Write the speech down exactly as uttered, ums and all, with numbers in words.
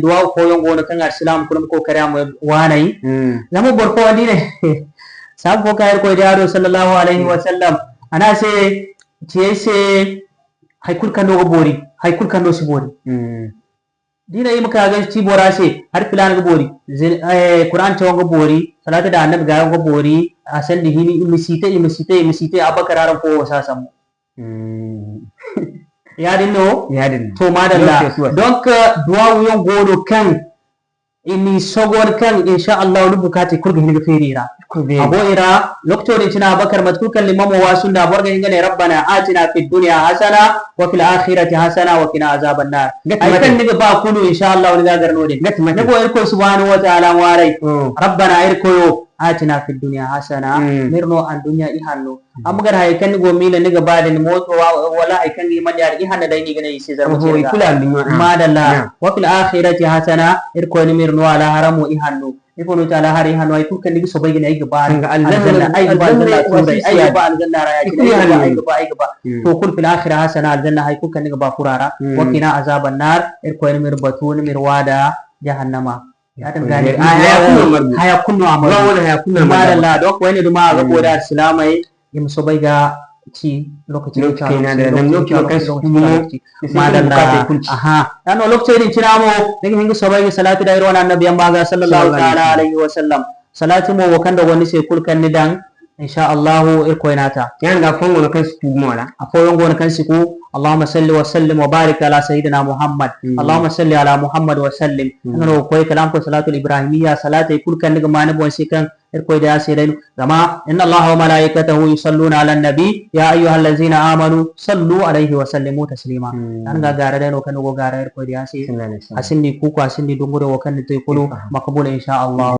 Duwaawu fooyaŋ go no kaŋ alsilaama kulu ma kookari a ma waanay. Zama boro fo, da i ne, saabu fo kaŋ Irkoy diya do, sallallahu alayhi wa sallam, a ne a se, ciyey se, hay kulu kaŋ no ga boori, hay kulu kaŋ no si boori. Da i ne i ma ka ga ci bora se, hari filaana ga boori, Kur'an cawo ga boori, salaati daŋ Annabi ga ga boori, a sanda hini, i ma si te, i ma si te, i ma si te, Abakar araŋ fo wo si a sambu. Yaadin no? Yaadin no. To, madalla. Donc, duwaawu yaŋ go no kaŋ i n'i sogon kaŋ, insha Allah, ni bukaati kulu ga hin ga feeri i ra. A go i ra, lokaco din cine Abakar, mate kulu kaŋ limamo waasu nda, boro ga hin ga ne, Rabbana atina fid dunya hasana wa fil akhirati hasana wa qina azaban nar. Hay kaŋ ni ga ba kulu, insha Allah, ni ga a gar no-din. Ni go Irkoy subhanahu wa ta'ala ŋwaaray. Rabbana, Irkoyo, atina fid dunya hasana, m'iri no anduɲɲa ihanno. Amma gar hayey kaŋ ni go miila ni ga ba din, mooto wala hay kaŋ ga hima nda yaadin, ihanno day no i ga ne i se zarma cine ga. Madalla. Wa fil akhirati hasana, Irkoy ni m'iri no alaahara mo ihanno. Ifo no ti alaahara ihanno? Hay kulu kaŋ ni ga soobay ga ne, ay ga ba aljanna, ay ga ba aljanna tuuray, ay ga ba aljanna ra ya-cine, ay ga ba, ay ga ba, ay ga ba. To, kulu fil akhira hasana, aljanna hay kulu kaŋ ni ga ba furo a ra. Wa qina azaban nar, Irkoy ni m'iri batu, ni m'iri waada jahannama. Yaadin ga ni haya kulu no a margu. Madalla, donc wayne duma a ga koy da alsilaamey, i ma soobay ga ci lokaci. Madalla. Aha. Ya no lokaci din cina mo, ni ga hin ga soobay ga salaati daŋ iri wane annabiyaŋ ma ga, sallallahu ta'ala alayhi wa sallam. Salaati mo, wo kaŋ dogon ni se kulu kaŋ ni daŋ, insha Allahu, Irkoy n'a ta. Yaadin ga afooyaŋ go no kaŋ si ku gumo ra. Afooyaŋ go no kaŋ si ku. Allahumma salli wa sallim wa barik ala sayyidina Muhammad. Allahumma salli ala Muhammad wa sallim. Nga no ga koy kala araŋ koy salaatul ibrahimiyya, salaatey kulu kaŋ ni ga ma ni boŋ se kaŋ Irkoy diya se day no. Zama, inna Allaha wa malaikatahu yusalluna ala nabi, ya ayyuhallazina amanu sallu alayhi wa sallimu taslima. Araŋ ga gaara day no kaŋ ni go gaara Irkoy diya se. A sinda kuuku, a sinda dungure, wo kaŋ ni te kulu makabul, insha Allah.